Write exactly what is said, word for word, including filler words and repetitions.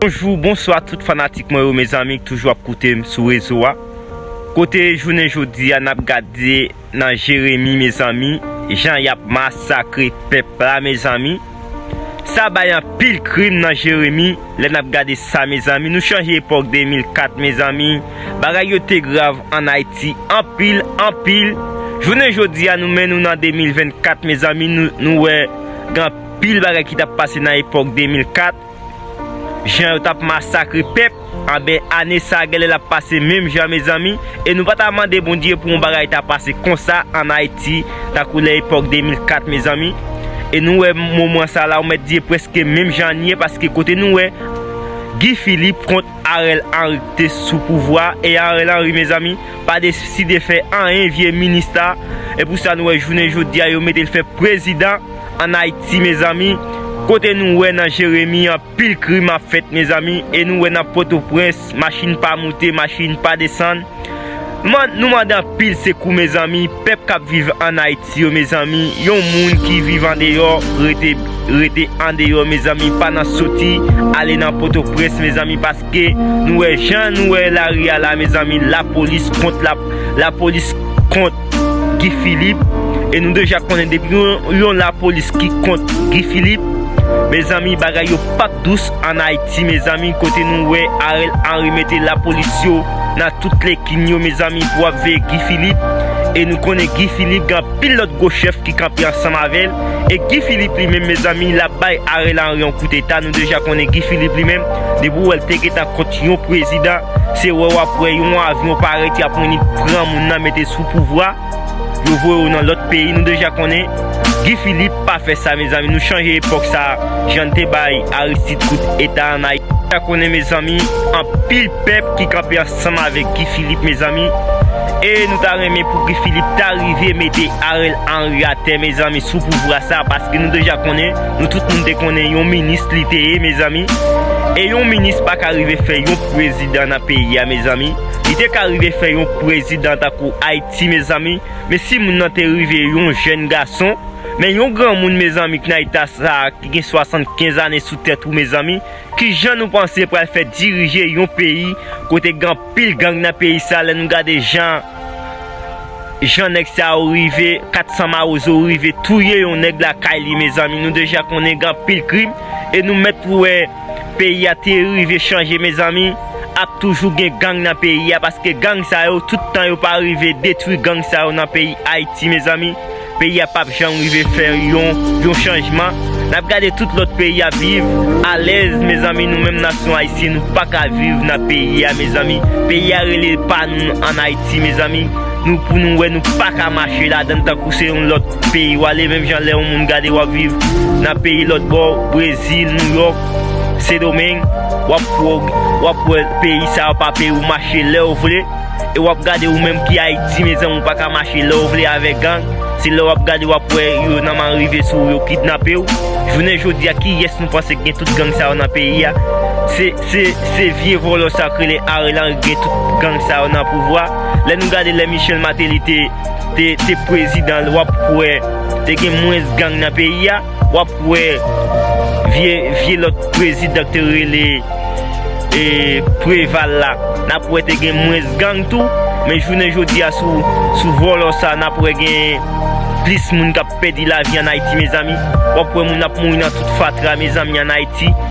Bonjou, bonswa tout fanatik mwen yo, mezanmi, k toujou ap koute m sou rezo a. Kote jounen jodi a, n ap gade nan Jeremi, mezanmi, jan y ap masakre pèp la, mezanmi. Sa bay anpil krim nan Jeremi, lè n ap gade sa, mezanmi. Nou chanje epòk de mil kat, mezanmi. Bagay yo te grav ann Ayiti, anpil, anpil. Jounen jodi a, nou mennen nou nan de mil vennkat, mezanmi, nou, nou wè gen anpil bagay ki t ap pase nan epòk de mil kat. Jan yo t ap masakre pèp, anben, ane sa a genlè l ap pase menm jan, mezanmi. E nou pa ta mande Bondye pou yon bagay ta pase konsa ann Ayiti, tankou lè epòk de mil kat, mezanmi. E nou wè moman sa la, ou mèt di e prèske menm jan an ye, paske kote nou wè Guy Philippe kont Ariel Henry ki te sou pouvwa, e Ariel Henry, mezanmi, pa deside fè anyen vye minis la. E pou sa nou wè jounen jodi a, yo mete l fè prezidan ann Ayiti, mezanmi. Kote nou wè nan Jeremi, anpil krim ap fèt, mezanmi. E nou wè nan Pòtoprens, machin pa moute, machin pa desann. Man, nou mande anpil sekou, mezanmi. Pèp k ap viv ann Ayiti yo, mezanmi. Yon moun ki viv andeyò, rete, rete andeyò, mezanmi. Pa nan soti, ale nan Pòtoprens, mezanmi, paske nou wè jan nou wè lari a la, mezanmi. Lapolis kont la, lapolis kont Guy Philippe. E nou deja konnen depi yon, yon lapolis ki kont Guy Philippe, mezanmi, bagay yo p ap dous ann Ayiti, mezanmi, kote nou wè Ariel Henry mete lapolis yo nan tout lekin yo, mezanmi, pou ap veye Guy Philippe. E nou konnen Guy Philippe gen anpil lòt gwo chèf ki kanpe ansanm avè l. E Guy Philippe li menm, mezanmi, l ap bay Ariel Henry yon kout eta. Nou deja konnen Guy Philippe li menm, depi w wè l te gentan kont yon prezidan, se wè w ap wè yon avyon parèt, y ap vini pran moun nan, mete sou pouvwa. Yo voye w nan lòt peyi, nou deja konnen. Guy Philippe pa fè sa, mezanmi. Nou chanje epòk sa, jan n te bay Aristide kout eta ann Ayiti. Nou deja konnen, mezanmi, anpil pèp ki kanpe ansanm avèk Guy Philippe, mezanmi. E nou ta renmen pou Guy Philippe ta rive mete Ariel Henry atè, mezanmi, sou pouvwa sa, paske nou deja konnen, nou tout moun te konnen yon minis li te ye, mezanmi. E yon minis pa ka rive fè yon prezidan nan peyi a, mezanmi. Li te ka rive fè yon prezidan tankou Ayiti, mezanmi. Men si moun nan te rive yon jèn gason, men yon granmoun, mezanmi, k nan eta sa, ki gen swasannkenz ane sou tèt ou, mezanmi, kijan nou panse pral fè dirije yon peyi kote gen anpil gang nan peyi sa, lè nou gade jan, jan nèg sa yo rive, kat san mawozo rive touye yon nèg lakay li, mezanmi, nou deja konnen gen anpil krim, e nou mèt pou wè peyi a te rive chanje, mezanmi, ap toujou gen gang nan peyi a, paske gang sa yo, tout tan yo pa rive detwi gang sa yo nan peyi Ayiti, mezanmi, peyi a p ap janm rive fè yon, yon chanjman. N ap gade tout lòt peyi ap viv alèz, mezanmi, nou menm nasyon ayisyen, nou pa ka viv nan peyi a, mezanmi. Peyi a rele pa nou ann Ayiti, mezanmi. Nou, pou nou wè, nou pa ka mache ladan l tankou se yon lòt peyi w ale, menm jan lè yon moun gade w ap viv nan peyi lòt bò, Brezil, Nouyòk, Sendomeng, w ap wè, w ap wè peyi sa yo pa peye w mache lè w vle. E w ap gade ou menm ki Ayiti, mezanmi, ou pa ka mache lè w vle avèk gang. Se lè w ap gade, w ap wè yo nan men rive sou ou, yo kidnape w. Jounen jodi a, kiyès nou panse k gen tout gang sa yo nan peyi a? Se, se, se vye vòlò sa k rele Ariel Henry k gen tout gang sa yo nan pouvwa. Lè nou gade lè Michel Martelly te, te, te prezidan, w ap wè te gen mwens gang nan peyi a. W ap wè vye, vye lòt prezidan k te rele, e, Preval la. N ap wè te gen mwens gang tou. Men jounen jodi a sou, sou vòlò sa, n ap wè gen plis moun k ap pèdi lavi ann Ayiti, mezanmi. W ap wè moun ap mouri nan tout fatra, mezanmi, ann Ayiti.